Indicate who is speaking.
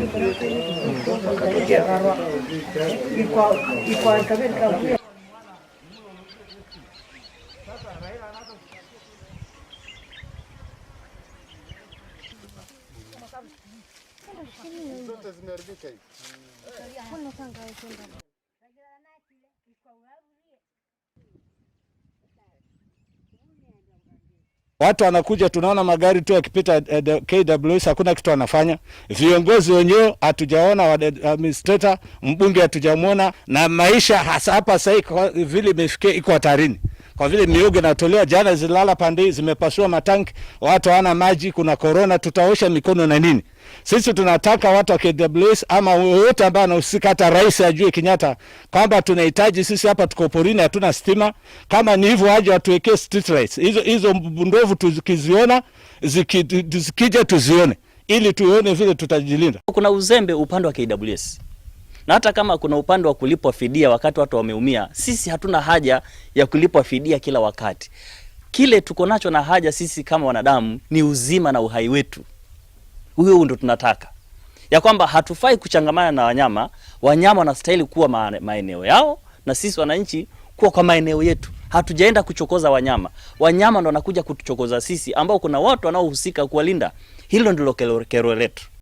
Speaker 1: mtu yote wakatokea.
Speaker 2: Watu wanakuja, tunaona magari tu yakipita KWS, hakuna kitu wanafanya. Viongozi wenyewe hatujaona, administrator, mbunge hatujamwona, na maisha hasa hapa sasa vile imefikia iko hatarini, kwa vile miogo inatolewa jana, zilala pande zimepasua matanki, watu hawana maji, kuna corona, tutaosha mikono na nini? Sisi tunataka watu wa KWS ama wote ambao anahusika, hata rais ajue Kenyatta kwamba tunahitaji sisi hapa tuko porini, hatuna stima. Kama ni hivyo, waje watuwekee street lights hizo hizo, ndovu tukiziona zikija tuzione, ili tuone vile tutajilinda.
Speaker 3: Kuna uzembe upande wa KWS na hata kama kuna upande wa kulipwa fidia wakati watu wameumia, sisi hatuna haja ya kulipwa fidia kila wakati. Kile tuko nacho na haja sisi kama wanadamu ni uzima na uhai wetu. Huyo ndo tunataka, ya kwamba hatufai kuchangamana na wanyama. Wanyama wanastahili kuwa maeneo yao na sisi wananchi kuwa kwa maeneo yetu. Hatujaenda kuchokoza wanyama, wanyama ndo wanakuja kutuchokoza sisi, ambao kuna watu wanaohusika kuwalinda. Hilo ndilo kero letu.